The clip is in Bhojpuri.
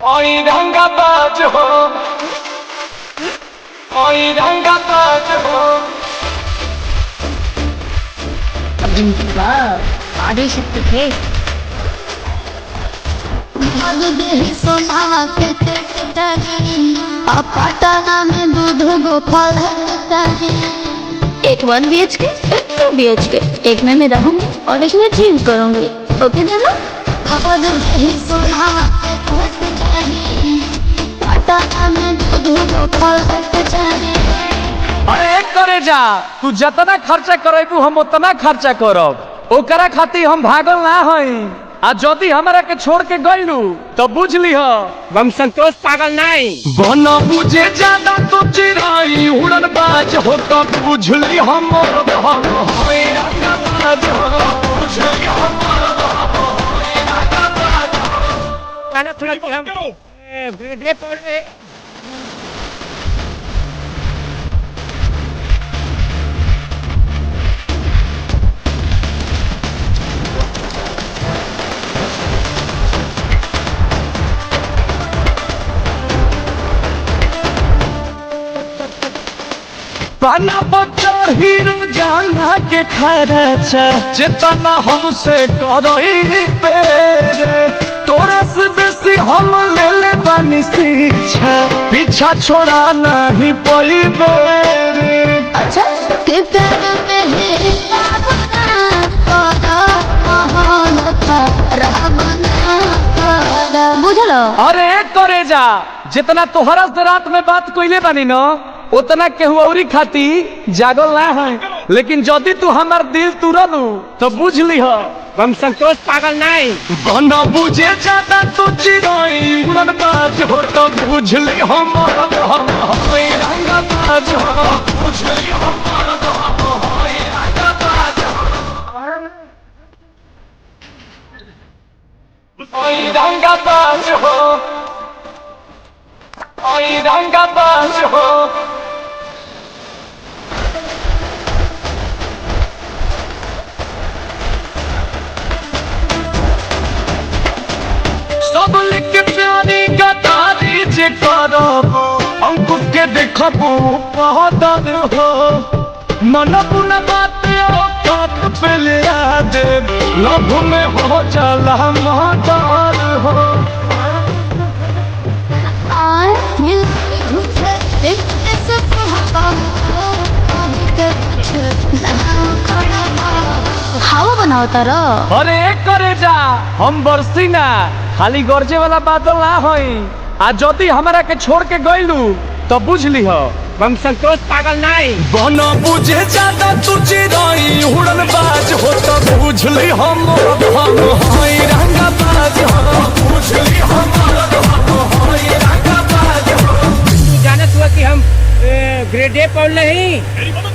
ओई रंगाबाज हो, ओई रंगाबाज हो। आदि शक्ति थे। पटना में दूध गोपाल। एक 1 BHK, एक 2 BHK। एक में मैं रहूंगी और एक में चेंज करूंगी। ओके दादा। पटना में दूध गोपाल। अरे करे जा, तू जितना खर्चा करेबू हम उतना खर्चा करब। ओकरा खातिर हम भागल ना हई। आ जदि हमरा के छोड़ के गइलू तो बुझ लीह, हम संतोष पागल नहीं। बन बुझे ज्यादा तो चिराई उड़न बाज हो, तो बुझली हम होई रंगबाज हो, बुझली हम होई रंगबाज हो। खाना थोड़ा हम वीडियो पर पाना बच्चा हीरो जाना के खर्चा जितना हमसे करई पेरे, तोरा से बेसी हम ले ले बानी शिक्षा, पीछा छोड़ा नहीं पइबे रे। अच्छा के प्यार में ही बुझलो। अरे करे जा, जितना तोहरा से रात में बात कइले बानी न, उतना केहू औरी खाती जागल ना है। लेकिन जदि तू हमार दिल तुरलू तो बुझ लीह, हम संतोष पागल नहीं। बन बुझे ज्यादा तू चिड़ई उड़न बाज हो, तो बुझली हम होई रंगबाज हो, बुझली हम होई रंगबाज हो, ओई रंगबाज हो, ओई रंगबाज हो। सब लिख प्यारी गदारी जे करब, अंकुर के देखबू पहदर हो, मन पुन बात औकात पे ले आ दे, लभ में हो जाला मदार हो। हवा बनाओ तारा। अरे करे जा, हम बरसी ना, खाली गरजे वाला बादल ना हई। आ जदि हमरा के छोड़ के गइलू तो बुझ लीह, हम संतोष पागल नहीं। बन बुझे ज्यादा तू चिड़ई उड़न बाज हो, तो बुझली हम होई रंगबाज हो, बुझली हम होई रंगबाज हो। तू जानत हुआ कि हम ग्रेड ए पढ़ नहीं।